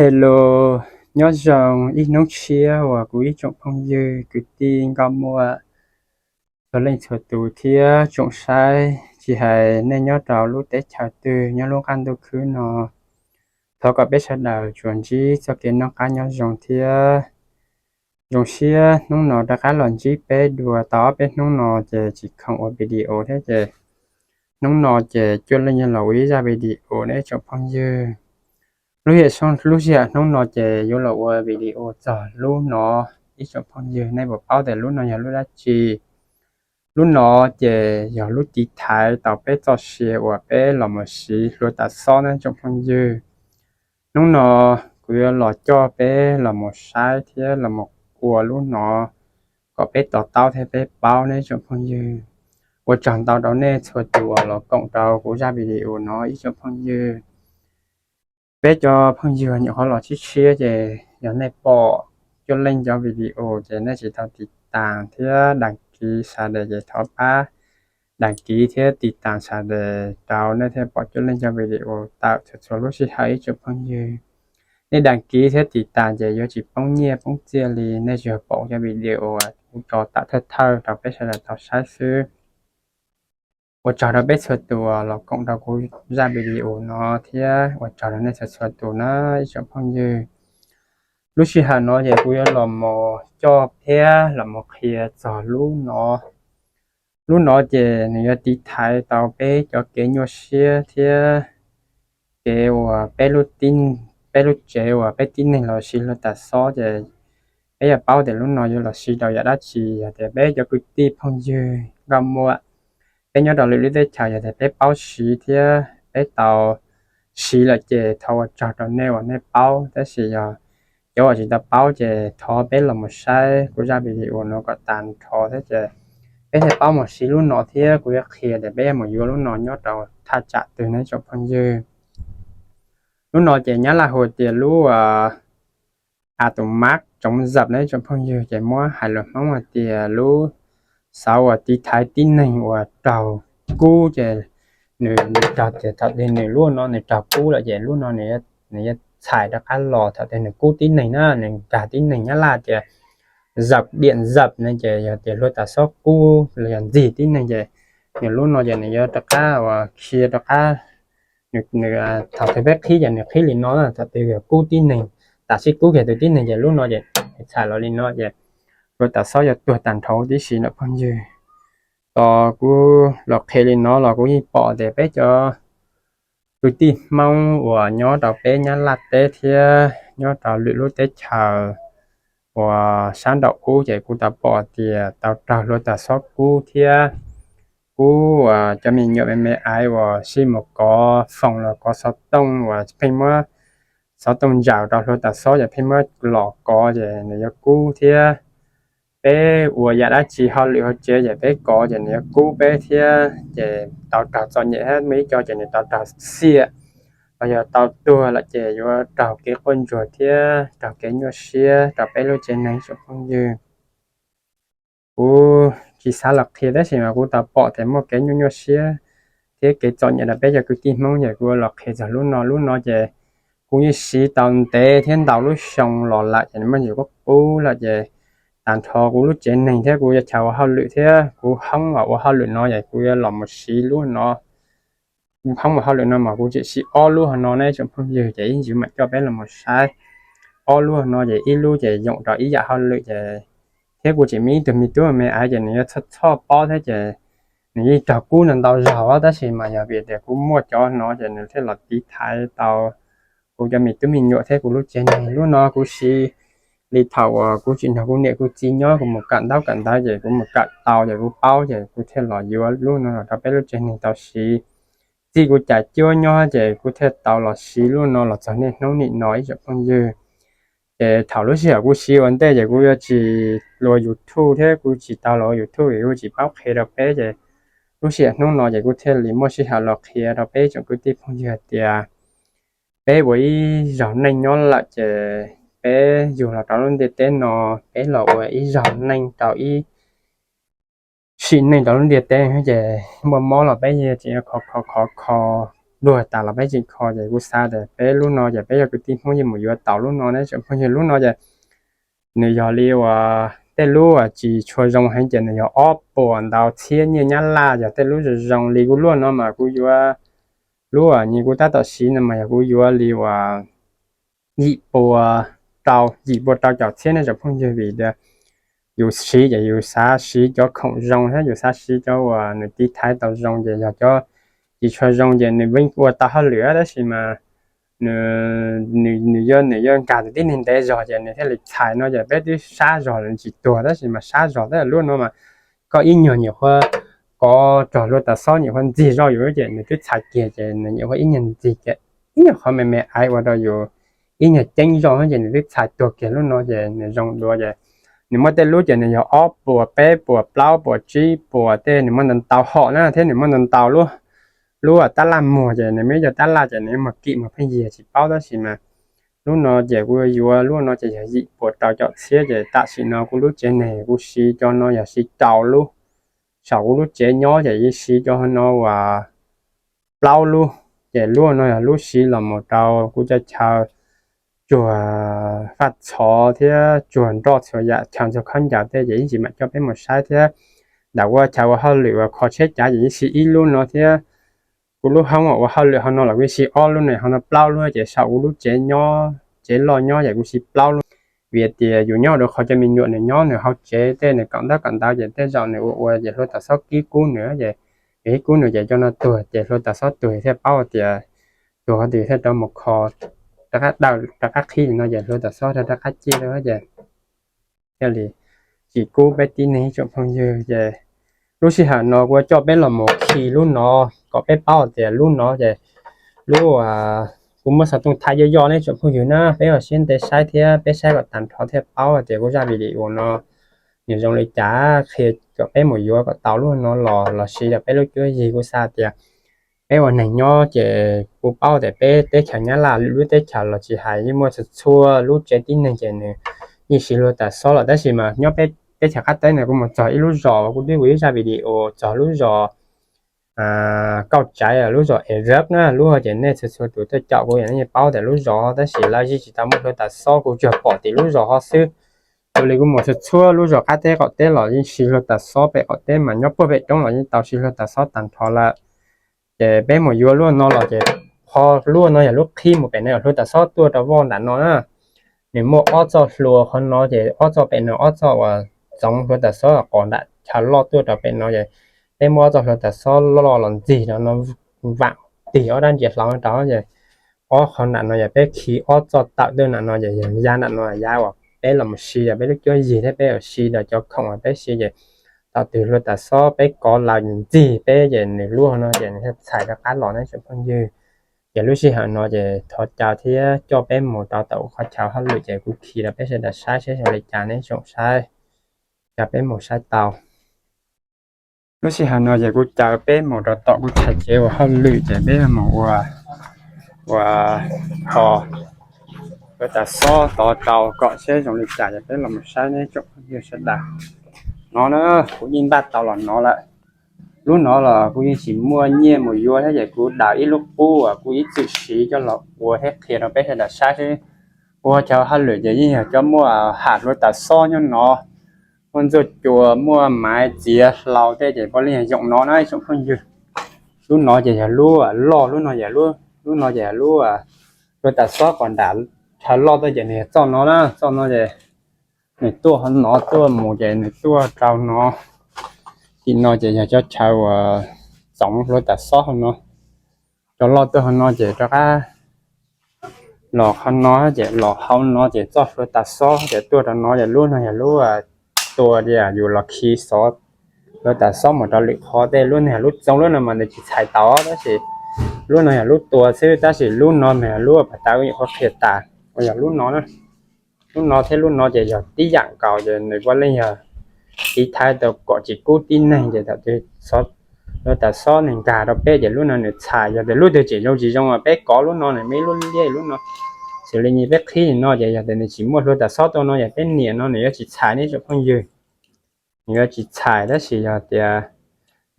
Hello, nyob zoo ib hnub tshiab uas kuv ib tsoom phooj ywg kwv tij nkauj muam txhua leej txhua tus thiab tsoom saib, tsis hais nej nyob rau lub teb chaws twg nyob lub qab ntuj khwb no, thov kom peb sawv daws tsuas ntsib txoj kev noj qab nyob zoo thiab zoo siab. Hnub no rov qab los ntsib peb dua, tau ob peb hnub no ces tsis khoom ua video thiab ces hnub no ces cuaj leej yog los ua ib zaj video ne ib tsoom phooj ywg. Lub, lub sij hawm hnub no ces yuav los ua video txog lub no. Ib tsoom phooj ywg, nej puas paub tias lub no yog lub dab tsi? Lub no ces yog lub tiv thaiv tau peb txoj sia uas peb los mus siv hlua tas xob ne tsoom phooj ywg. Hnub no kuv yuav los coj peb los mus saib thiab los mus ua lub no kom peb to taub thiab peb paub ne tsoom phooj ywg. Ua tsaug ntau rau nej txhua tus uas los koom rau kuv zaj video no ib tsoom phooj ywg. Peb cov phooj ywg nyuam qhuav los tshiab tshiab ces yog nej pom cuaj leej cov video ces nej tsis tau tiv tas thiab đăng ký sawv daws ces thov pab đăng ký thiab tiv tas sawv daws rau nej thiaj pom cuaj leej cov video tawm txhua txhua lub sij hawm ib tsoom phooj ywg. Nej đăng ký thiab tiv tas ces yuav tsis poob nyiaj poob txiaj li nej tsis yog pom cov video uas kuv tso tawm thawj thawj rau peb sawv daws tau saib xwb. Ua tsaug rau peb txhua tus los koom rau kuv zaj video no thiab ua tsaug rau nej txhua txhua tus na ib tsoom phooj ywg. Lub sij hawm no ces kuv yuav los mus coj thiab los mus qhia txog lub no. Lub no ces nws yuav tiv thaiv tau peb cov kev nyuaj siab thiab kev uas peb lub, peb lub tsev uas peb tib neeg los siv hlua tas xob ces peb yuav paub tias lub no yuav los siv rau yam dab tsi. Yog tias peb cov kwv tij phooj ywg nkauj muam, peb nyob rau lwm lub teb chaws yog tias peb paub siv thiab peb tau siv lawm ces thov ua tsaug rau nej uas nej paub, tab sis yog cov uas tsis tau paub ces thov peb los mus saib kuv zaj video no kom tag nrho thiab ces peb thiaj paub mus siv lub no thiab kuv yuav qhia tias peb yuav mus yuav lub no nyob rau thaj tsam twg ne tsoom phooj ywg. Lub no ces nyab laj hu tias lub a tus mab tsoov zam ne tsoom phooj ywg, ces muab hais lus Hmoob hais tias lub xauv uas tiv thaiv tib neeg uas raug kub ces nws, nws raug tias thaum twg nws lub no nws raug kub lawm ces lub no nws yuav txhais rov qab los. Thaum twg nws kub tib neeg na, nws nkag tib neeg, nyab laj tias zam diam zam ne, ces yog tias hlua tas xob kub los yog ntxig tib neeg ces nws lub no ces nws yuav rov qab uas khia rov qab. Nws, thaum twg peb qhib ces nws qhib li no na, thaum twg yog kub tib neeg, tam sim kub kiag tus tib neeg ces lub no ces nws txhais los li no ces hlua tas xob yuav tuag tag nrho tib si na phooj ywg. Tos kuv los qhia li no los kuv yeej pom tias peb cov kwv tij Hmoob uas nyob rau peb Nyab Laj teb thiab nyob rau lwm lub teb chaws uas sab nraum ub ces kuv tau pom tias tau raug hlua tas xob kub thiab kub uas cov me nyuam me me aiv uas sij mus kov foom los kov xov tooj uas pheej muab xov tooj ntsaws rau hlua tas xob ces pheej muab los kov ces nws yuav kub thiab. Peb ua yam dab tsi hauj lwm hauv tsev ces peb kov ces nws yuav kub peb thiab ces tau raug txom nyem thiab, muaj ib co ces nws tau raug xiam los yog tau tuag lawm ces yuav raug kev quaj ntsuag thiab raug kev nyuaj siab rau peb lub tsev neeg tsoom phooj ywg. Kuv tsis xav los qhia tab sis mas kuv tau pom tias muaj kev nyuaj nyuaj siab thiab kev txom nyem rau peb cov kwv tij Hmoob ces kuv los qhia txog lub no. Lub no ces kuv yeej siv tau ntev thiab ntau lub xyoo los lawm ces nws muaj ntsis qub qub lawm ces tag nrho kuv lub tsev neeg thiab kuv yog chaw ua hauj lwm thiab kuv hoob los ua hauj lwm no ces kuv yuav los mus siv lub no. Kuv hoob ua hauj lwm no mas kuv tseem siv ob lub hauv no ne tsoom phooj ywg, ces ib ntsis mam coj peb los mus saib. Ob lub hauv no ces ib lub ces yoom rau ib yam hauj lwm ces thiab kuv tseem muaj ib tug me tub me aiv ces nws yuav txhoj txhoj pob thiab ces nws yeej raug kub no ntau zaug tab sis mas yog vim tias kuv muaj cov no ces nws thiaj los tiv thaiv tau kuv cov me tub me nyuam thiab kuv lub tsev neeg. Lub no kuv siv li thaum uas kuv tsis nrog kuv niam kuv txiv nyob, kuv mus kawm ntaub kawm ntawv ces kuv mus kawm tau ces kuv paub ces kuv thiaj los yuav lub no los rau peb lub tsev neeg tau siv. Txij kuv cas cuab nyob ces kuv thiaj tau los siv lub no los txog niaj hnub nim no ib tsoom phooj ywg. Ces thaum lub sij hawm kuv siv ua ntej ces kuv yuav tsis ua YouTube thiab kuv tsis tau los ua YouTube es kuv tsis paub qhia rau peb ces lub sij hawm hnub no ces kuv thiaj li muaj sij hawm los qhia rau peb tsoom kwv tij phooj ywg hais tias peb ua ib zaug neej nyob lawm ces peb yug los rau lub ntiaj teb no, peb los ua ib zaug neej rau ib sim neej rau lub ntiaj teb ces muaj mob los peb yeej tseem yuav khov khov khov khov pluag tas los peb tseem kho. Ces kuv xav tias peb lub no ces peb yog kwv tij Hmoob yeej mus yuav tau lub no ne tsoom phooj ywg. Lub no ces nws yog li uas tej lub uas tsis tshua zoo heev ces nws yog ob puas ntau txhiab nyiaj Nyab Laj. Yog tej lub zoo zoo li kuv luaj no mas kuv yuav, lub uas nyuam kuv tab tom siv no mas yog kuv yuav li uas yim puas rau, yim puas rau caum txhiab ne tsoom phooj ywg. Vim tias yus siv ces yus xav siv cov khoom zoo thiab yus xav siv cov uas nws tiv thaiv tau zoo. Ces yog cov tsis tshua zoo ces nws yeej ua tau hauj lwm tab sis mas nws, nws yog, nws yog nkag tus tib neeg ntev zog ces nws thiaj li txhais no ces peb twb sab zog lawm tsis tuag tab sis mas sab zog thiab. Lub no mas koj ib nyuag nyuam qhuav kov rog hluav taws xob nyuam qhuav ntxig zoj yus ces nws twb txhais kiag ces nws nyuam qhuav ib nyuag ntxig kiag ib nyuag qhov me me aiv ua rau yus ib nyuag ceeb zoj ces nws twb txhais tuag kiag. Lub no ces nws zoo dua ces nws muaj tej lub ces nws yog ob puas, peb puas, plaub puas, tsib puas tej, nws muaj ntau ntau hom na thiab nws muaj ntau ntau lub. Lub tab laj muag ces nws muaj ib co tab laj ces nws muag kim muag pheej yig tsis paub tab sis mas lub no ces kuv yuav, lub no ces yog yim puas rau caum txhiab ces tam sim no kuv lub tsev neeg kuv siv cov no yog siv rau lub. Saum kuv lub tsev nyob ces yeej siv cov no uas plaub lub. Ces lub no yog lub siv los mus rau kuv cov chaw tsuag faj txhov thiab tsuag nroj txhua yam, chaw ntxuag khaub ncaws tej ces yeej tsis mam coj peb mus saib thiab. Ntawm ua chaw ua hauj lwm uas kho tsheb cav ces yeej siv ib lub no thiab. Kuv lub hoob uas ua hauj lwm hauv no los kuv siv ob lub no, hauv no plaub lub ces saum kuv lub tsev nyob, tsev loj nyob ces kuv siv plaub lub. Vim tias yus nyob rau qhov cov me nyuam nws nyob nws hauv tsev tej nws kawm ntaub kawm ntawv ces tej zaum nws ua ua ces hluav taws xob kib kub nws ces, yog kib kub nws ces cov no tuag ces hluav taws xob tuag thiaj paub tias tuag qhov twg thiaj rov mus kho rov qab daws rov qab qhib no ces hluav taws xob rov qab ciaj rau ces thiaj li tsis kub peb tib neeg tsoom phooj ywg. Ces lub sij hawm no kuv coj peb los mus khi lub no kom peb paub tias lub no ces lub, kuv muab xov tooj thaij yoj yoj ne tsoom phooj ywg na, peb ua siab ntev saib thiab peb saib kom tag nrho thiaj paub tias kuv zaj video no nws zoo li cas, qhia kom peb mus yuav kom tau lub no los los siv rau peb lub cuab yig. Kuv xav tias peb ua neeg nyob ces kuv paub tias peb teb chaws Nyab Laj lwm lub teb chaws los tsis hais yeej muaj txhua txhua lub tsev tib neeg ces nws yeej siv hluav taws xob los tab sis mas nyob peb teb chaws qab teb no kuv mus txog ib lub zos kuv twb ua ib zaj video txog lub zos Kauj Tsaiv, lub zos Es Zawb na, lub ces nej txhua txhua tus tuaj caum kuv yeej paub tias lub zos tab sis lawv yeej tsis tau muaj hluav taws xob, kuv tsuas pom tim lub zos ho xwb. Tus li kuv mus txhua txhua lub zos qab teb qaum teb los yeej siv hluav taws xob, pem qaum teb mas nyob puag pem roob los yeej tau siv hluav taws xob tag nrho lawm. Ces peb mus yuav lub no los ces qhov lub no yog lub qhib mus pem no, hluav taws xob tuaj rau voj nram no na. Nws muaj ob txoj hlua qhov no ces ob txoj pem no, ob txoj uas txoov hluav taws xob qos nram chaw loj tuaj rau pem no ces peb muab ob txoj hluav taws xob loj los ntxig rau no, vam tig ob rab ntsia hlau rau ces ob qhov nram no yog peb khi ob txoj tawm tuaj nram no ces yog yav nram no yav uas peb los mus siv rau peb lub cuab yig thiab peb los siv rau cov khoom uas peb siv ces thaum twg hluav taws xob peb kov lawm ntxig peb ces nws lub no ces nws thiaj txhais rov qab los ne tsoom phooj ywg. Ces lub sij hawm no ces thov caw thiab coj peb mus rau tom qhov chaw hauj lwm ces kuv khi rau peb sawv daws saib seb zoo li cas ne tsoom saib, caw peb mus saib tau. Lub sij hawm no ces kuv caw peb mus rau tom kuv chaw tsev ua hauj lwm ces peb mus ua, ua, kho hluav taws xob tod rau kom seb zoo li cas ces peb los mus saib ne tsoom phooj ywg sawv daws. No na, kuv yeej npaj tau los no lawm. Lub no los kuv yeej tsis muaj nyiaj mus yuav thiab ces kuv daws ib lub qub uas kuv ib txwm siv coj los ua thiab qhia rau peb sawv daws saib seb. Ua chaw hauj lwm ces yeej yog cov muaj ham hluav taws xob nyob no, muaj ntxuaj cua, muaj maiv txiav hlau tej ces puav leej yog yoom no na tsoom phooj ywg. Lub no ces yog lub loj, lub no yog, lub no ces yog lub hluav taws xob qos nram chaw loj tuaj ces nws yog txoj no na, txoj no ces nws tuaj qhov no tuaj mus ces nws tuaj rau no. Tim no ces yog cov chaw uas txoov hluav taws xob hauv no. Cov loj tuaj hauv no ces rov qab los qhov no ces los hauv no ces txoj hluav taws xob ces tuaj rau no ces lub no yog lub tua tias yus los khi xov hluav taws xob mus rau lwm qhov tej. Lub no yog lub txoov, lub no mas nws tsis txhais tau tab sis lub no yog lub tua xwb, tab sis lub no mas yog lub pas tas kuv nyuam qhuav qhia tas uas yog lub no na. Lub no thiab lub no ces yog tib yam nkaus ces nws puav leej yog tiv thaiv tau kom tsis kub tib neeg ces thaum twg hluav taws xob nws nkag rau peb ces lub no nws txhais. Yog tias lub twg tseem zoo tsis zoo as peb kov lub no nws muaj ib lub liab lub no, xws li nyias peb qhib no ces yog tias nws tsis muaj hluav taws xob tuaj no yog peb nias no nws yuav tsis txhais ne tsoom phooj ywg. Nws yuav tsis txhais tab sis yog tias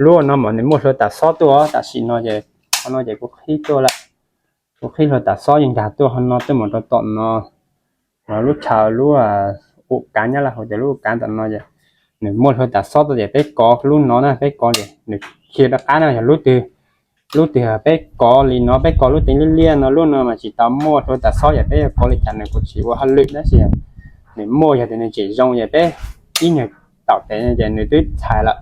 lub no mas nws muaj hluav taws xob tuaj tam sim no ces Qhov no ces kuv qhib tuaj lawm. Kuv qhib hluav taws xob yeej nkag tuaj qhov no tuaj mus rau tom no. Lub chaw lub ua kav nyob lawm hauv tias lub ua kav tom no ces nws muaj hluav taws xob tuaj ces peb kov lub no na, peb kov ces nws khiav rov qab na. Yog lub twg, lub twg peb kov li no, peb kov lub teev liab liab no, lub no mas tsis tau muaj hluav taws xob ces peb yuav kov li cas nws kuj tsis ua hauj lwm, tab sis nws muaj yog tias nws tseem zoo ces peb ib nyuag taum tes ces nws twb txhais lawm,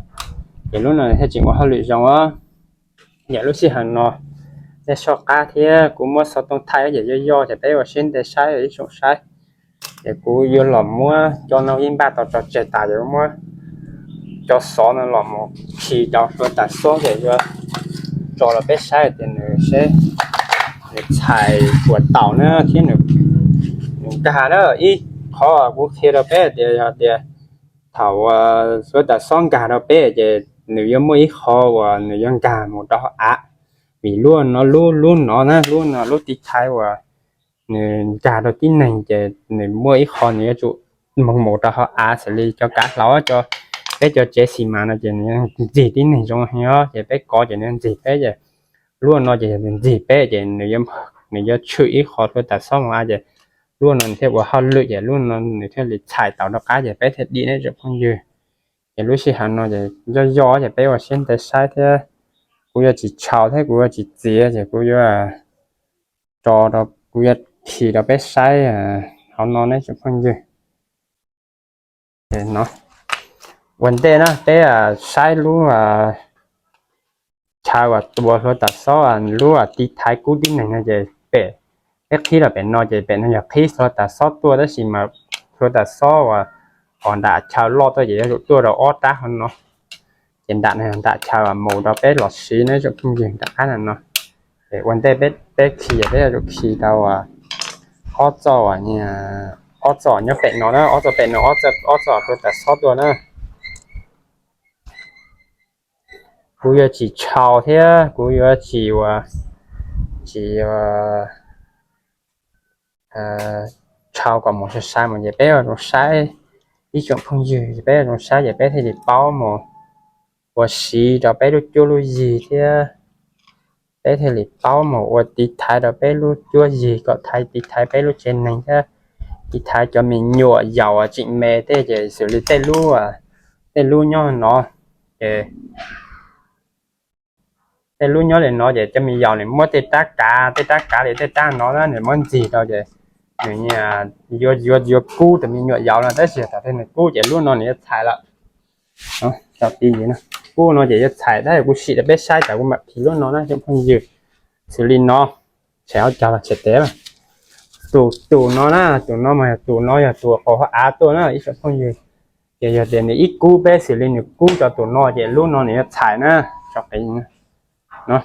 ces lub no thiaj tseem ua hauj lwm zoo os. Yog lub sij hawm no nej soj qab thiab kuv muab xov tooj thaij ces yog yog ces peb ua siab ntev saib ib tsoom saib. Ces kuv yuav los muab cov no ib npaj tau tso tseg tas ces kuv muab cov xov no los mus khi rau hluav taws xob ces yuav tso rau peb saib tias nws seb nws txhais puas taus na thiab nws nkag na. Ib qhov kuv qhia rau peb tias yog tias thaum hluav taws xob nkag rau peb ces nws yuav muaj ib qho uas nws yuav nkag mus rau hauv av, vim lub no lub lub no na, lub no lub tiv thaiv uas nws nkag rau tib neeg ces nws muaj ib qho nws yuav tsum mus mus rau hauv av xws li cov kav hlau, peb cov tsev xi mas no ces nws ntxig tib neeg zoo heev os, ces peb kov ces nws ntxig peb ces lub no ces yog nws ntxig peb ces nws yuav tshwm ib qho hluav taws xob mus av ces lub no nws thiaj ua hauj lwm ces lub no nws thiaj li txhais taus rov qab ces peb thiaj dim ne tsoom phooj ywg. Ces lub sij hawm no ces yog yog ces peb ua siab ntev saib thiab kuv yuav tsis tshau thiab kuv yuav tsis txiav ces kuv yuav tso, kuv yuav khi rau peb saib hauv no ne tsoom phooj ywg. Ua ntej na peb saib lub chaw uas tua hluav taws xob lub tiv thaiv kub tib neeg no ces pem, peb qhib los pem no ces pem no yog qhib hluav taws xob tuaj tab sis mas hluav taws xob uas nram chaw loj tuaj ces yuav tsum tuaj rau ob rab hauv no. Ces nram no yog nram chaw uas mus rau peb los siv ne tsoom phooj ywg, nram qab no no. Ces ua ntej peb khi peb yuav tsum khi tau ob txoj, ob txoj nyob pem no na, ob txoj pem no, ob txoj hluav taws xob tuaj na. Kuv yuav tsis tshau thiab kuv yuav tsis ua, tsis tshau kom mus sai sai mus ces peb yuav zoo saib, ib tsoom phooj ywg peb yuav zoo saib ces peb thiaj li paub mus ua siv rau peb lub cuab lub yig thiab peb thiaj li paub mus ua tiv thaiv rau peb lub cuab yig kom thaiv, tiv thaiv peb lub tsev neeg thiab tiv thaiv cov me nyuam yaus tseem me tej ces xws li tej lub, tej lub nyob no ces tej lub nyob li no ces cov me yaus nws muab tej rab kav, tej rab kav li tej rab no na nws muab ntxig rau ces nws yuav, yuav, yuav kub tus me nyuam yaus no tab sis thaum twg nws kub ces lub no nws yuav txhais lawm. Kub no ces yuav txhais tab sis kuv sim rau peb saib tas kuv mam khi lub no na tsoom phooj ywg. Xws li no, tshem ob cag los tshem tes. Tus, tus no na, tus no mas yog tus no yog tus qaum hauv av tuaj na ib tsoom phooj ywg. Ces yog tias nws ib kub peb xws li nws kub rau tus no ces lub no nws yuav txhais na. Tso qiv no,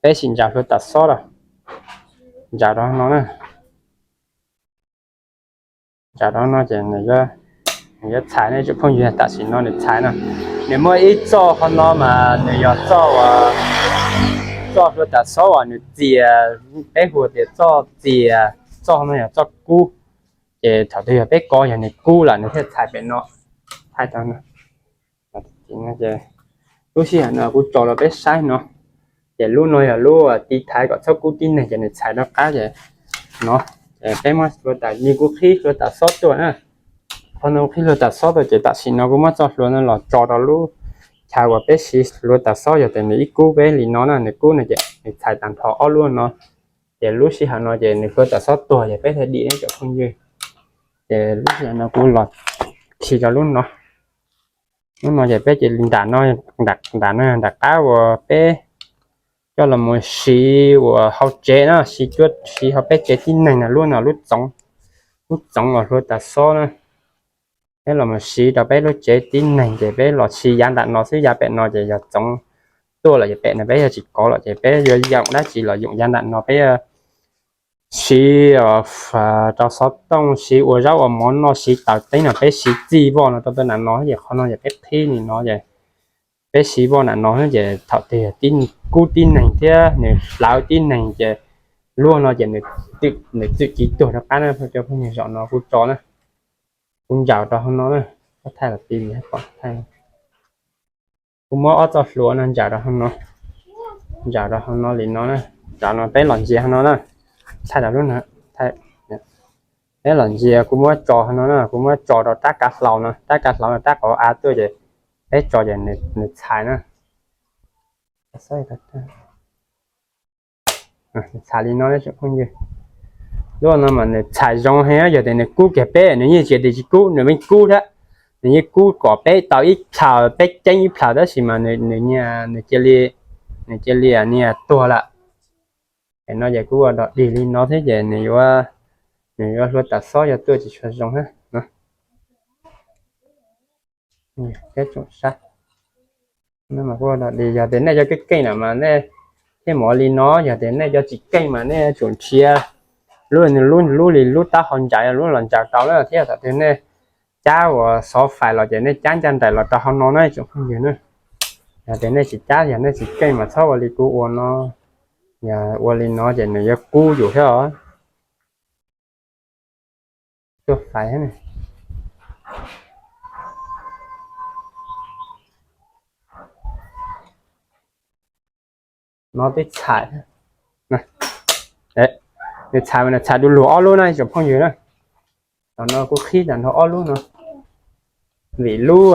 peb sim ntsaws hluav taws xob los ntsaws rau no na. Ntsaws rau no ces nws yuav txhais ne tsoom phooj ywg, tam sim no nws txhais no. Nws muaj ib txoj qhov no mas nws yog txoj, txoj hluav taws xob uas nws txias, peb hu tias txoj txias, txoj no yog txoj kub. Ces thaum twg yog peb kov yog nws kub lawm nws thiaj txhais pem no, txhais rau no. Lub sij hawm no kuv tso rau peb saib no, ces lub no yog lub tiv thaiv kom txhob kub tib neeg ces nws txhais rov qab ces no, peb muab hluav taws, kuv qhib hluav taws xob tuaj na. Qhov no kuv qhib hluav taws xob tuaj ces tam sim no kuv muab txoj hlua no los tso rau lub chaw uas peb siv hluav taws xob, yog tias nws ib kub peb li no na, nws kub no ces nws txhais tag nrho ob lub no. Ces lub sij hawm no ces nws hluav taws xob tuag ces peb thiaj dim ne tsoom phooj ywg. Ces lub sij hawm no kuv los khi rau lub no. Lub no ces peb cia li nram no, nram no nram qab uas peb coj los mus siv uas hauv tsev na, siv cuab siv hauv peb tsev tib neeg na, lub no lub txoov, lub txoov uas hluav taws xob na. Peb los mus siv rau peb lub tsev tib neeg ces peb los siv yav nram no xwb, yav pem no ces yog txoov tuaj lawm ces pem no peb yuav tsis kov lawm ces peb yuav yoom dab tsi los yoom yav nram no, peb siv rau xov tooj, siv ua zaub ua mov noj, siv taws teeb no, peb siv txij voj no rau tuaj nram no ces qhov no ces peb qhib li no ces peb siv voj nram no ces thaum twg kub tib neeg thiab nws hlawv tib neeg ces lub no ces nws txwm kiv tuag rov qab na cov phooj ywg. Zaum no kuv tso na, kuv ntsaws rau hauv no na, thaij los ti pom thaij. Kuv muab ob txoj hlua no ntsaws rau hauv no. Ntsam rau hauv no li no na. Ntsam no peb los ntsia hauv no na. Thaij rau lub no. Peb los ntsia, kuv muab tso hauv no na, kuv muab tso rau rab kav hlau no, rab kav hlau no rab qauv av tuaj ces peb tso ces nws txhais na. Txhais li no tsoom phooj ywg. Lub no mas nws txhais zoo heev, yog tias nws kub kiag peb, nws yeej tsis tias tsis kub, nws yeej kub thiab. Nws yeej kub kom peb tau ib plhaw, peb ceeb ib plhaw, tab sis mas nws, nws cia li, nws cia li niag tuag lawm. Es no ces kuv ua dog dig li no thiab ces nws yuav, nws yuav hlua tas xob yuav tuaj tsis tshua zoo thiab no. Tsoom saib, kuv ua dog dig, yog tias nej cov keej keej na mas nej thiaj mus ua li no, yog tias nej cov tsis keej mas nej tsum nrhiav lub, nws lub, lub li lub taub hau ntsaws, lub los ntsaws tau na, thiab thaum twg nej cab uas xov fais los ces nej cab ncaj nraim los rau hauv no na tsoom phooj ywg na. Yog tias nej tsis cab, yog nej tsis keej mas txhob ua li kuv ua no. Yog ua li no ces nws yuav kub yus thiab os. Tuaj fais no twb txhais, nws txhais, nws txhais du lug ob lub na tsoom phooj ywg na. Tam no kuv qhib tag nrho ob lub no, vim lub,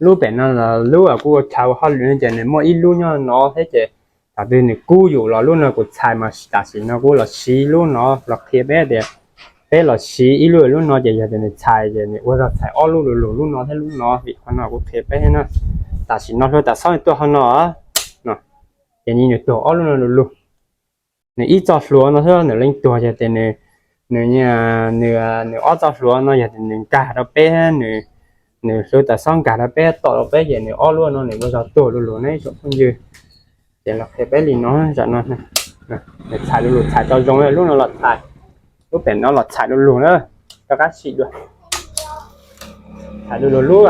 lub pem no los lub kuv ua chaw ua hauj lwm no ces nws muaj ib lub nyob no thiab ces thaum twg nws kub yus los lub no kuv txhais mas tam sim no kuv los siv lub no los qhia peb tias peb los siv ib lub, lub no ces yog tias nws txhais ces nws ua zog txhais ob lub lu lug, lub no thiab lub no, vim qhov no kuv qhia peb na. Tam sim no hlua tas xob nws tuaj hauv no, ces nws tuag ob lub no lu lug. Nws ib txoj hlua no xwb nws leej tuag, yog tias nws, nws, nws ob txoj hlua no yog tias nws nkag rau peb, nws hlua tas xob nkag rau peb, tom rau peb ces nws ob lub no nws ua zog tuag lu lug ne tsoom phooj ywg. Ces los qhia peb li no, tam no nws txhais lu lug, txhais tau zoo, lub no los txhais, lub pem no los txhais lu lug na, rov qab sim dua. Txhais lu lug lub,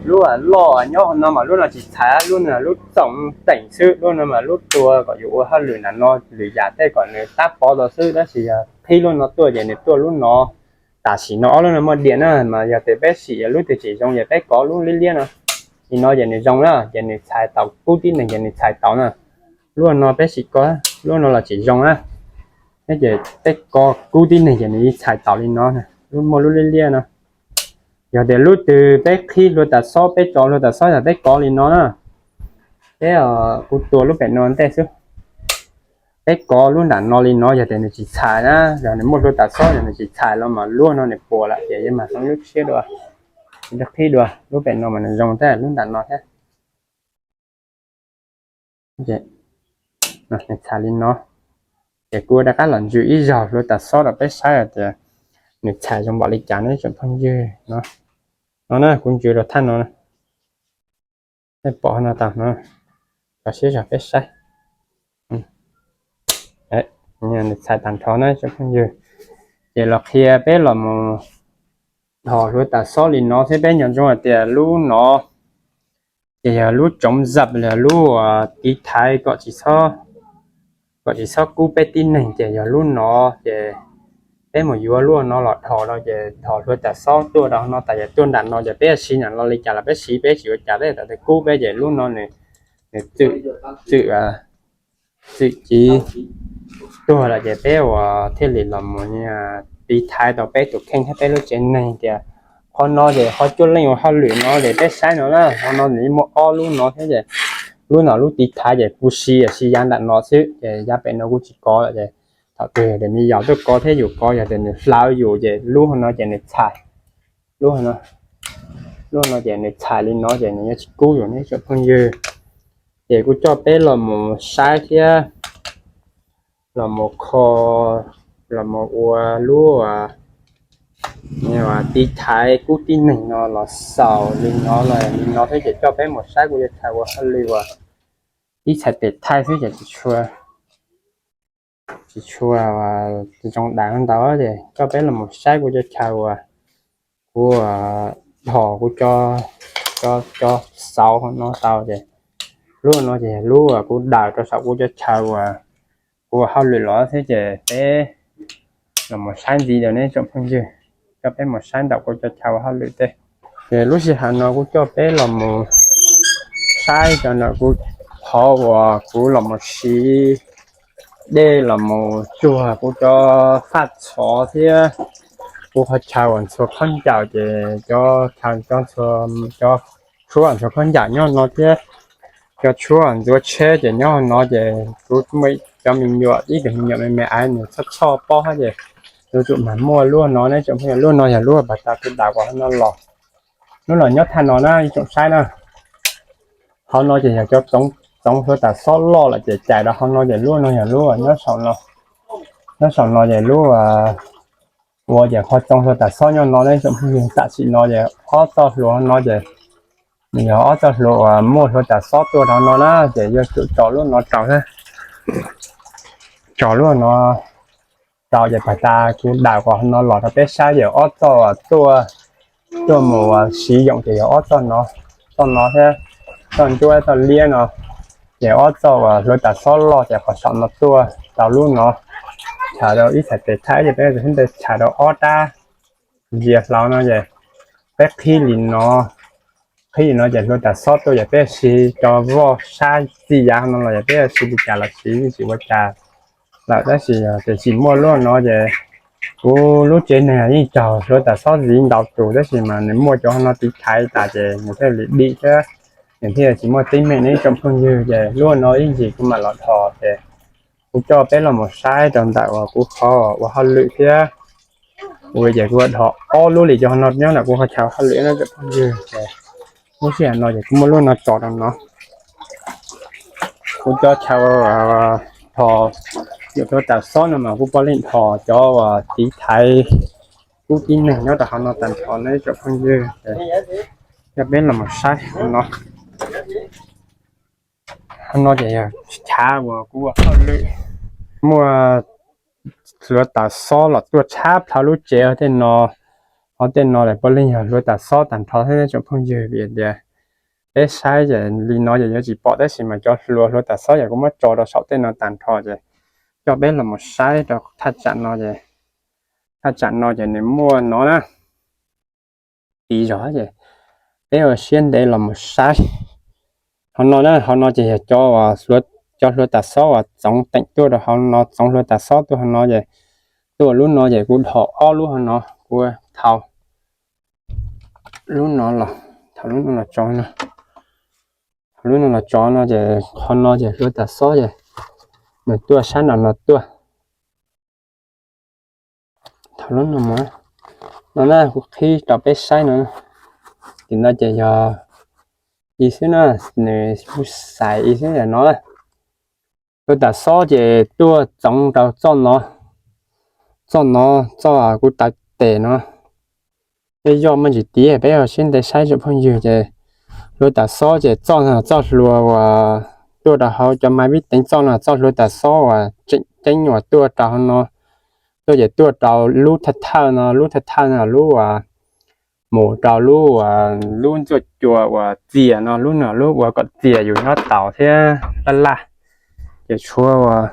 lub loj nyob no mas lub no tsis txhais, lub no lub txoom teem xwb, lub no mas lub tua kom yus ua hauj lwm ntawm no lwm yam tej kom nws tab pov tau xwb, tab sis yog qhib lub no tuaj ces nws tuaj lub no. Tam sim no ob lub no muaj diam na, mas yog tias peb sim lub twg tsis zoo ces peb kov lub liab liab no. Li no ces nws zoo na, ces nws txhais taus kub tib neeg ces nws txhais taus na. Lub no peb sim kov, lub no los tsis zoo na, thiab ces peb kov kub tib neeg ces nws txhais taus li no, lub muaj lub liab liab no. Yog tias lub twg peb qhib hlua tas xob, peb tso hlua tas xob yog peb kov li no na, peb, kuv tua lub pem no ntej xwb. Peb kov lub nram no li no, yog tias nws tsis txhais na, yog nws muaj hlua tas xob yog nws tsis txhais los mas lub no nws puas lawm ces yuav mag tau lub tshiab dua, qhib dua. Lub pem no mas nws zoo thiab lub nram no thiab. Nws txhais li no, ces kuv rov qab los ntsws ib zaug hlua tas xob rau peb saib tias nws txhais zoo npaum li cas ne tsoom phooj ywg no. No na, kuv ntsws rau thaj no, nej pom no tau no, rau siab zog peb saib. Nws txhais tag nrho na tsoom phooj ywg, ces los qhia peb los mus dhos hlua tas xob li no thiab peb nco ntsoov hais tias lub no ces yog lub tsoov zam, yog lub tiv thaiv kom tsis txhob kub peb tib neeg, ces yog lub no ces peb mus yuav lub no los dhos rau ces dhos hlua tas xob tuaj rau no tas, yog tuaj nram no ces peb siv nram no li cas los peb siv, peb tsis ua cas, peb tam twg kub peb ces lub no nws, nws txwm, txwm civ tuag lawm ces peb ua thiaj li los mus tiv thaiv tau peb tus kheej thiab peb lub tsev neeg tias qhov no ces qhov cuaj leej ua hauj lwm no ces peb saib no na, qhov no nws muaj ob lub no thiab ces lub no lub tiv thaiv ces kuv siv, siv yav nram no xwb ces yav pem no kuv tsis kov lawm ces thaum twg yog tias nws yaus tuaj kov thiab yus kov yog tias nws hlawv yus ces lub no ces nws txhais, lub no, lub no ces nws txhais li no ces nws yuav tsis kub yus ne tsoom phooj ywg. Ces kuv coj peb los mus saib thiab los mus kho, los mus ua lub tiv thaiv kub tib neeg no los xaus li no los li no thiab ces coj peb mus saib kuv cov chaw ua hauj lwm uas ib txhais tes thaij xwb ces tsis tshua, tsis tshua zoo dag ntau ces coj peb los mus saib kuv cov chaw uas kuv dhos kuv cov xauv no tau ces lub no ces lub uas kuv daws rau saum kuv cov chaw uas kuv ua hauj lwm los thiab ces peb los mus saib ntxiv rau ne tsoom phooj ywg, coj peb mus saib ntawm kuv cov chaw ua hauj lwm tej. Ces lub sij hawm no kuv coj peb los mus saib rau ntawm kuv qhov uas kuv los mus siv dej los mus tsuag kuv cov faj txhov thiab kuv qhov chaw uas ntxhua khaub ncaws ces cov chaw, cov ntxhua, cov tshuab ntxhua khaub ncaws nyob no thiab cov tshuab ntxuav tsheb ces nyob no ces kuv muaj cov me nyuam, ib tug me nyuam me me aiv nws txhoj txhoj pob hab ces yuav tsum mag muaj lub no na ib tsoom phooj ywg. Lub no yog lub pas tas kuv daws qhov no los, lub los nyob thaj no na ib tsoom saib na. Qhov no ces yog cov txoov hluav taws xob loj lawm ces cais rau qhov no ces lub no yog lub nyob saum no, nyob saum no ces lub ua ces qhov txoov hluav taws xob nyob no na ib tsoom phooj ywg. Tam sim no ces ob txoj hlua no ces nws yog ob txoj hlua uas muaj hluav taws xob tuaj rau no na ces yuav tsum tso lub no rau thiab, tso lub no rau ces pas tas kuv daws qhov no los rau peb saib ces ob txoj tuaj, tuaj mus siv yoom ces yog ob txoj no, txoj no thiab txoj ntsuab txoj liab no. Ces ob txoj uas hluav taws xob loj ces qhov saum no tuaj rau lub no, tshaj rau ib txhais tes thaib ces peb txhais rau ob rab ntsia hlau no ces peb qhib li no, qhib li no ces hluav taws xob tuaj ces peb siv cov voj sab txij yav no los yog peb siv li cas los siv yeej tsis ua cas lawm. Tab sis tiam sis muaj lub no ces kuv lub tsev neeg yeej raug hluav taws xob ziv ntau tus tab sis mas nws muaj cov no tiv thaiv tas ces nws thiaj li dim thiab, nws thiaj tsis muaj teeb meem ne ib tsoom phooj ywg. Ces lub no ib ntsis kuv mam los dhos ces kuv coj peb los mus saib rau ntawm uas kuv qhov ua hauj lwm thiab. Kuv ces kuv dhos ob lub li cov no nyob ntawm kuv qhov chaw hauj lwm no ib tsoom phooj ywg ces lub sij hawm no ces kuv muab lub no tso rau no. Kuv cov chaw dhos yam hluav taws xob no mas kuv puav leej dhos cov uas tiv thaiv kub tib neeg nyob rau hauv no tag nrho no ib tsoom phooj ywg. Coj peb los mus saib no. Qhov no ces yog chav uas kuv ua hauj lwm, muaj hluav taws xob los tuaj tshab plhaw lub tsev tej no, hauv tej no lawm puav leej yog hluav taws xob tag nrho thiab ib tsoom phooj ywg. Vim tias peb saib ces li no ces yuav tsis pom tab sis mas cov hluav, hluav taws xob yog kuv muab tso rau saum tej no tag nrho ces coj peb los mus saib rau thaj tsam no es, thaj tsam no ces nws muaj no na, tiv zog ces peb ua siab ntev los mus saib. Qhov no na, qhov no ces yog cov, cov hluav taws xob uas txoov teem tuaj rau hauv no, txoov hluav taws xob tuaj hauv no ces tuaj lub no ces kuv dhos ob lub hauv no, kuv thau lub no los, thau lub no los tso no, thau lub no los tso no ces qhov no ces hluav taws xob ces nws tuaj sab nram no tuaj. Thau lub no mus no na, kuv qhib rau peb saib no. Tim no ces yog ib xwb na, nws kuj xais ib xwb no. Hluav taws xob ces tuaj txoov rau txoj no, txoj no, txoj kuv taw tes no. Tej yoj muaj ntsis tiv, peb ua siab ntev saib tsoom phooj ywg ces hluav taws xob ces txoj no txoj hlua uas tuaj rau hauv cov maiv vib teev, txoj no txoj hluav taws xob uas tseem ceeb uas tuaj rau hauv no. Tuaj ces tuaj rau lub thawj thawj no, lub thawj thawj no lub uas mus rau lub, lub ntxuaj cua uas txias no, lub no lub ua kom txias yus nyob taus thiab laj laj. Ces tshuav uas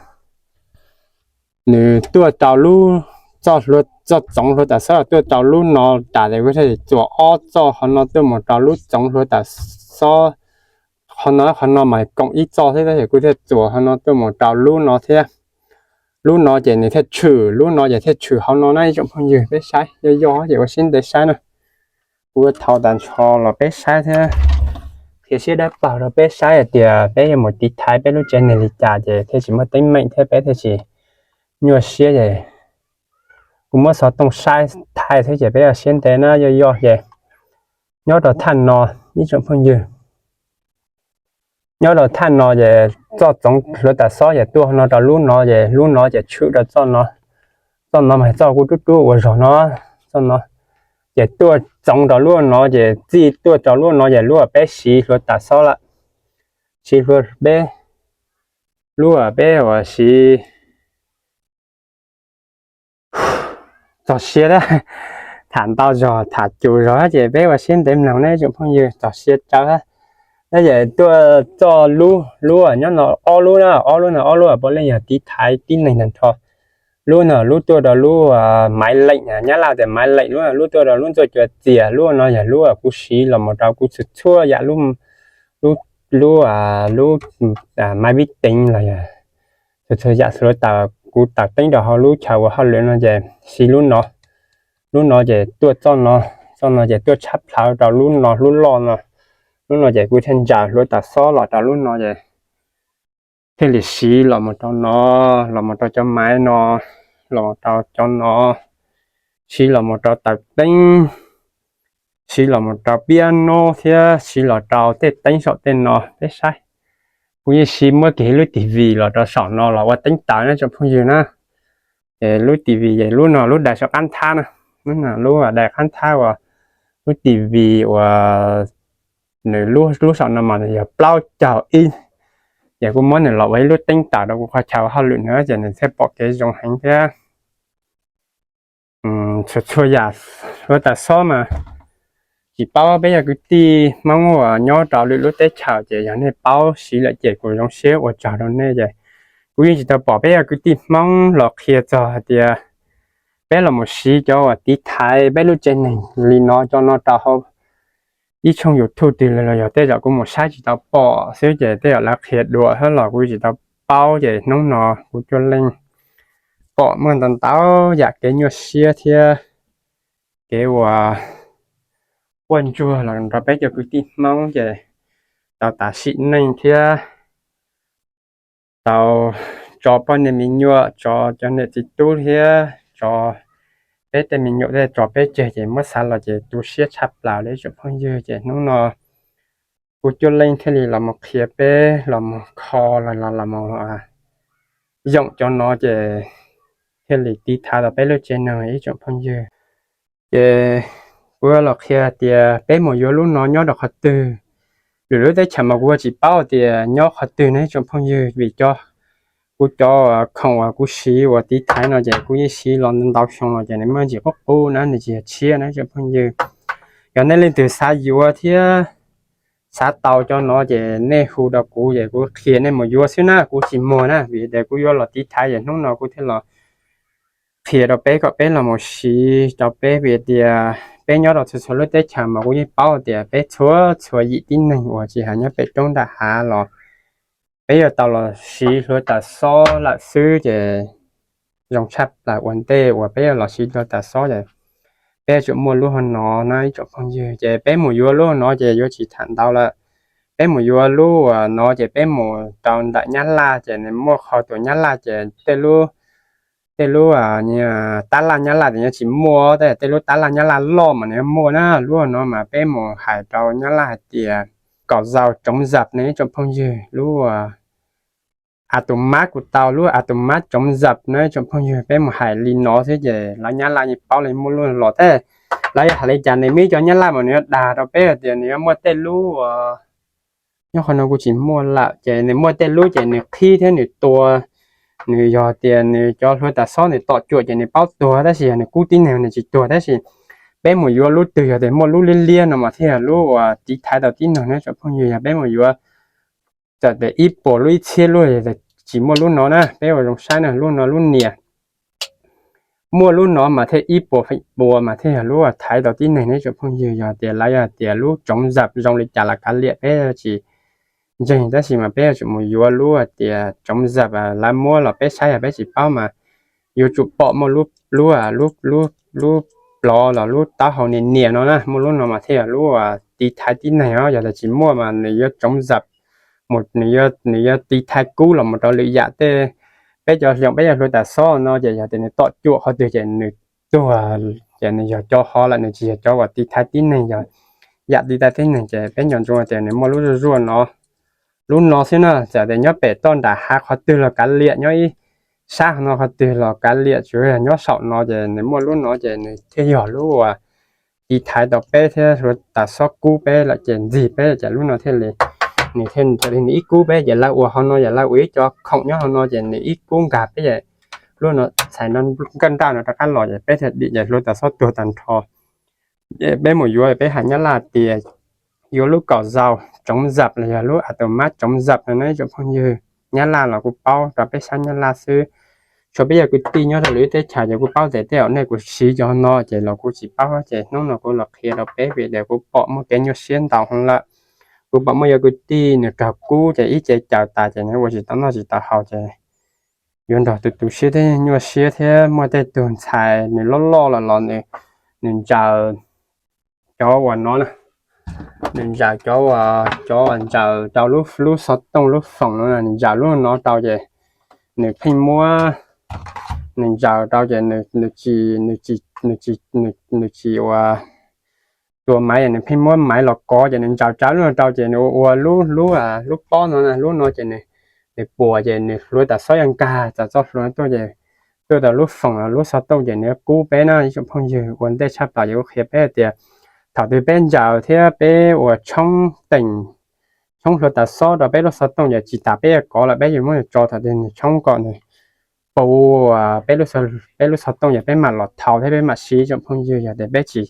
nws tuaj rau lub, txoj txoov hluav taws xob tuaj rau lub no tas ces kuv thiaj txuas ob txoj qhov no tuaj mus rau lub txoov hluav taws xob. Qhov no, qhov no mas koom ib txoj thiab tab sis kuv thiaj txuas qhov no tuaj mus rau lub no thiab. Lub no ces nws thiaj tshwm, lub no ces thiaj tshwm hauv no na ib tsoom phooj ywg. Peb saib yoj yoj ces ua siab ntev saib na. Kuv thau tas nrho los peb saib thiab qhia siab dawb paug rau peb saib hais tias peb yuav mus tiv thaiv peb lub tsev neeg li cas ces thiaj tsis muaj teeb meem thiab peb thiaj tsis nyuaj siab ces kuv muab xov tooj saib thaij thiab ces peb ua siab ntev na yoj yoj ces nyob rau thaj no ib tsoom phooj ywg. Nyob rau thaj no ces txoj txoov hluav taws xob ces tuaj no rau lub no ces lub no ces tshwm rau txoj no. Txoj no mas txoj kuj rub rub ua zog no, txoj no ces tuaj txoov rau lub no ces txij tuaj rau lub no ces lub uas peb siv hluav taws xob lawm, siv hluav peb, lub uas peb uas siv txog siab, tham ntau zog tham cus zog ces peb ua siab ntev mloog ne tsoom phooj ywg, txog siab tsawv. Ces tuaj txoj lub, lub nyob no ob lub na, ob lub no ob lub puav leej yog tiv thaiv tib neeg tag nrho. Lub no lub tuaj rau lub maiv leem, nyab laj tias maiv leem, lub lub tuaj rau lub ntxuaj cua txias, lub no yog lub kuv siv los mus rau kuv txhua txhua yam, lub lub, lub máy vi tính los yog txhua txhua yam hluav taws kuv tawm teeb rau hauv lub chaw ua hauj lwm no ces siv lub no. Lub no ces tuaj txoj no, txoj no ces tuaj tshab plaws rau lub no, lub loj no. Lub no ces kuv thiaj ntsaws hluav taws xob los rau lub no ces thiaj li siv los mus rau no, los mus rau cov máy no, los mus rau cov no, siv los mus rau taws teeb, siv los mus rau piano thiab siv los rau tej teeb saum tej no peb saib. Kuv yeej siv muab kiag lub TV los rau saum no los ua teeb taws na tsoom phooj ywg na. Ces lub TV ces lub no lub đài sau qab nthab na, lub no lub đài qab nthab uas lub TV uas nws lub, lub saum no mas nws yog plaub caug ib. Ces kuv muab nws los ua ib lub teeb taws rau kuv qhov chaw ua hauj lwm no ces nws thiaj pom kev zoo heev thiab. Txhua txhua yam hluav taws xob mas tsis paub, peb yog kwv tij Hmoob uas nyob rau lwm lub teb chaws ces yog nej paub siv lawm ces kuv zoo siab ua tsaug rau nej ces kuv yeej tsis tau pom peb yog kwv tij Hmoob los qhia txog hais tias peb los mus siv cov uas tiv thaiv peb lub tsev neeg li no cov no rau hauv ib tshooj YouTube twg los yog tej zaum kuv mus saib tsis tau pom xwb ces tej zaum lawv qhia dua thiab los kuv tsis tau paub ces hnub no kuv cuaj leej pom muaj ntau ntau yam kev nyuaj siab thiab kev uas quaj ntsuag los rau peb cov kwv tij Hmoob ces tau tas sim neej thiab tau tso poj niam me nyuam, tso cov niam txiv tub thiab tso peb tej me nyuam tej tso peb tseg ces muab xav los ces tu siab tshaj plaws li ib tsoom phooj ywg ces hnub no kuv cuaj leej thiaj li los mus qhia peb los mus kho los los mus yoom cov no ces thiaj li tiv thaiv tau peb lub tsev neeg ib tsoom phooj ywg. Ces kuv yuav los qhia tias peb mus yuav lub no nyob rau qhov twg. Lwm lub teb chaws mas kuv ua tsis paub tias nyob qhov twg ne ib tsoom phooj ywg vim cov, kuv cov khoom uas kuv siv uas tiv thaiv no ces kuv yeej siv los ntau xyoo los ces nws muaj ntsis qub qub na, nws tsis yog tshiab na ib tsoom phooj ywg. Yog nej leej twg xav yuav thiab xav tau cov no ces nej hu rau kuv ces kuv qhia nej mus yuav xwb na, kuv tsis muag na vim tias kuv yuav los tiv thaiv ces hnub no kuv thiaj los qhia rau peb kom peb los mus siv rau peb vim tias peb nyob rau txhua txhua lub teb chaws mas kuv yeej paub tias peb txhua txhua yim tib neeg uas tsis hais nyob pem roob nram hav los peb yuav tau los siv hluav taws xob lawm xwb ces zoo tshaj plaws ua ntej uas peb yuav los siv hluav taws xob ces peb yuav tsum muaj lub hauv no na ib tsoom phooj ywg ces peb mus yuav lub hauv no ces yuav tsis tham ntau lawm. Peb mus yuav lub uas no ces peb mus rau ntawm Nyab Laj ces nws muaj qhov tuam Nyab Laj ces tej lub, tej lub tab laj Nyab Laj ces nws tsis muaj, tej lub tab laj Nyab Laj loj mas nws muaj na. Lub no mas peb mus hais rau Nyab Laj hais tias cổng giao chống giặc ne ib tsoom phooj ywg, lub a tus mab kuv tau lub a tus mab chống giặc na ib tsoom phooj ywg, peb mus hais li no xwb ces lawv Nyab Laj yeej paub li muaj lub los thiab. Lawv yog hais li cas nws muaj cov Nyab Laj mas nws yuav dag rau peb hais tias nws yuav muaj tej lub nyob qhov no kuv tsis muaj lawm ces nws muaj tej lub ces nws qhib thiab nws tua, nws yog tias nws cov hluav taws xob nws tom cuam ces nws paub tuag tab sis yog nws kub tib neeg nws tsis tuag tab sis peb mus yuav lub twg yog tias muaj lub liab liab no mas thiaj yog lub uas tiv thaiv tau tib neeg na tsoom phooj ywg. Yog peb mus yuav txawm tias ib puas lub ib txhiab lub tsis muaj lub no na, peb ua zoo saib na, lub no lub nias muaj lub no mas thiaj ib puas feem pua mas thiaj yog lub thaiv tau tib neeg ne tsoom phooj ywg. Yog tias lawv yog tias lub chống giặc zoo li cas los kav liam peb tsis ntseeg tab sis mas peb yuav tsum mus yuav lub hais tias chống giặc lawv muab los peb saib yog peb tsis paub mas yuav tsum pom muaj lub, lub, lub plov los lub taub hau nias nias no na, muaj lub no mas thiaj yog lub tiv thaiv tib neeg os. Yog tias tsis muaj mas nws yuav chống giặc mus, nws yuav tiv thaiv kub los mus rau lwm yam tej. Peb cov hloov peb yog hluav taws xob no ces yog tias nws tom cuam qhov twg ces nws tuag, ces nws yog cov hov lawm, nws tsis yog cov uas tiv thaiv tib neeg, yog yam tiv thaiv tib neeg ces peb nco ntsoov tias nws muaj lub zuaj zuaj no, lub no xwb na. Txawm tias nyob pem toj nram hav qhov twg los kav liam, nyob ib sab no qhov twg los kav liam, tsuas yog nyob saum no ces nws muaj lub no ces nws thiaj yog lub uas tiv thaiv tau peb thiab hluav taws xob kub peb lawm ces ntxig peb ces lub no thiaj li, nws thiaj li nws ib kub peb ces lawv ua hauv no ces lawv ua ib co khoom nyob hauv no ces nws ib kub nkag peb ces lub no txhais no nkaj nraj no rov qab los ces peb thiaj dim ces hluav taws xob tuag tag nrho. Ces peb mus yuav peb hais Nyab Laj tias yuav lub cổng giao chống giặc los yog lub a tus mab chống giặc no na ib tsoom phooj ywg. Nyab Laj los kuv paub rau peb sab Nyab Laj xwb, tshuav peb yog kwv tij nyob rau lwm teb chaws ces kuv paub tias tej zaum nej kuv siv cov no ces los kuv tsis paub ces hnub no kuv los qhia rau peb vim tias kuv pom muaj kev nyuaj siab ntau heev lawm. Kuv pom muaj yuav kwv tij nws raug kub ces ib ce caws tas ces nws ua tsis tau noj tsis tau haus ces yuav nrog tus tu siab thiab nyuaj siab thiab muaj tej tug ntxhais nws loj loj los los nws ntsaws cov uas no, nws ntsaws cov uas, cov uas ntsaws rau lub, lub xov tooj lub foom no, nws ntsaws lub no rau ces nws pheej muab, nws ntsaws rau ces nws tsis, nws tsis, nws tsis ua tua maiv es nws pheej muab maiv los kov ces nws ntsaws tsawv lub no rau ces nws ua, ua lub, lub, lub pob no, lub no ces nws, nws puas ces nws hluav taws xob yuav nkag txog txoj hlua tuaj ces tuaj rau lub foom los lub xov tooj ces nws yuav kub peb na ib tsoom phooj ywg. Ua ntej tshaj plaws ces kuv qhia peb hais tias thaum twg peb ntsaws thiab peb ua tshoob teem, tshoob hluav taws xob rau peb lub xov tooj ces tsis tas peb yuav kov lawm, peb yuav muab tso thaum twg nws tshoob kom nws puas peb lub xov tooj ces peb mam los thau thiab peb mam siv ib tsoom phooj ywg. Yog tias peb tsis,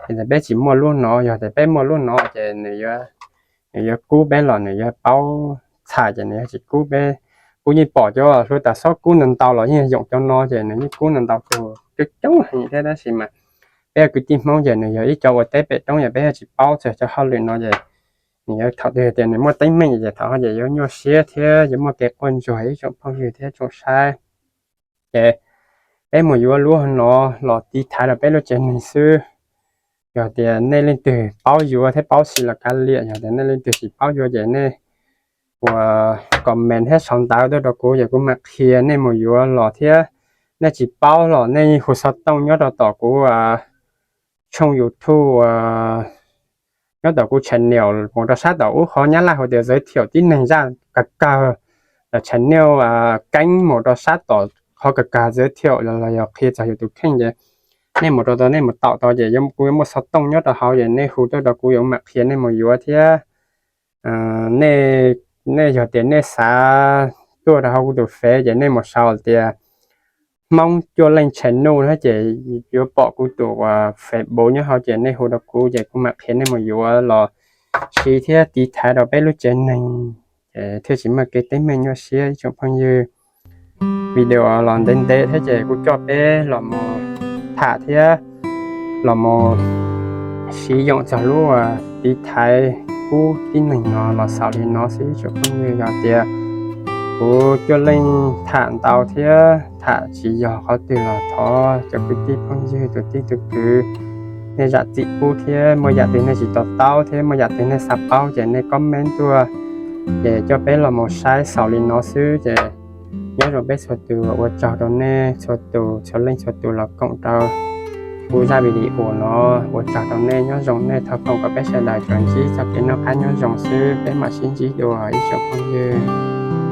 yog tias peb tsis muaj lub no, yog tias peb muaj lub no ces nws yuav, nws yuav kub peb los nws yuav paub txhais ces nws yuav tsis kub peb. Kuv yeej pom cov hluav taws xob kub ntau ntau los yeej yoom cov no ces nws yeej kub ntau ntau tug coob coob heev thiab tab sis mas peb ua kwv tij Hmoob ces nws yog ib co ua teb pem roob ces peb yuav tsis paub txog cov hauj lwm no ces nws yuav thaum twg tias nws muaj teeb meem ces thaum no ces yuav nyuaj siab thiab yuav muaj kev quaj ntsuag ib tsoom phooj ywg thiab tsoom saib. Ces peb mus yuav lub no los tiv thaiv rau peb lub tsev neeg xwb. Yog tias nej leej twg paub yuav thiab paub siv los kav liam, yog tias nej leej twg tsis paub yuav ces nej ua comment thiab sau ntawv tuaj rau kuv ces kuv mam qhia nej mus yuav los thiab. Nej tsis paub los nej hu xov tooj nyob rau tom kuv tshooj YouTube, nyob tom kuv channel mus rau sab tom ub qhov Nyab Laj hu tias giới thiệu tib neeg zaj kawg kawg, los channel keeb mus rau sab tom qhov kawg kawg giới thiệu los yog qhia txog yus tus kheej ces nej mus rau tau, nej mus taum tau ces kuv yuav muaj xov tooj nyob rau hauv ces nej hu tuaj rau kuv yuav mam qhia nej mus yuav thiab. Nej, nej yog tias nej xav tuaj rau hauv kuv tus fev ces nej mus sau tias Hmoob Cuaj Leej channel no ces yuav pom kuv tus Facebook nyob hauv ces nej hu rau kuv ces kuv mam qhia nej mus yuav los siv thiab tiv thaiv rau peb lub tsev neeg ces thiaj tsis muaj kev teeb meem nyuaj siab ib tsoom phooj ywg. Video los ntev ntev thiab ces kuv coj peb los mus tham thiab los mus siv yoom txog lub tiv thaiv kub tib neeg no los xaus li no xwb ib tsoom phooj ywg. Yog tias kuv Cuaj Leej tham ntau thiab tham tsis yog qhov twg los thov cov kwv tij phooj ywg tus tij tus kwv nej zam txim pub thiab muaj yam twg nej tsis to taub thiab muaj yam twg nej xav paub ces nej comment tuaj ces coj peb los mus saib xaus li no xwb ces nyob zoo peb txhua tus, ua tsaug rau nej txhua tus txhua leej txhua tus los koom rau kuv zaj video no. Ua tsaug rau nej, nyob zoo nej, thov foom kom peb sawv daws tsuas ntsib txoj kev noj qab nyob zoo xwb, peb mam sib ntsib dua ib tsoom phooj ywg.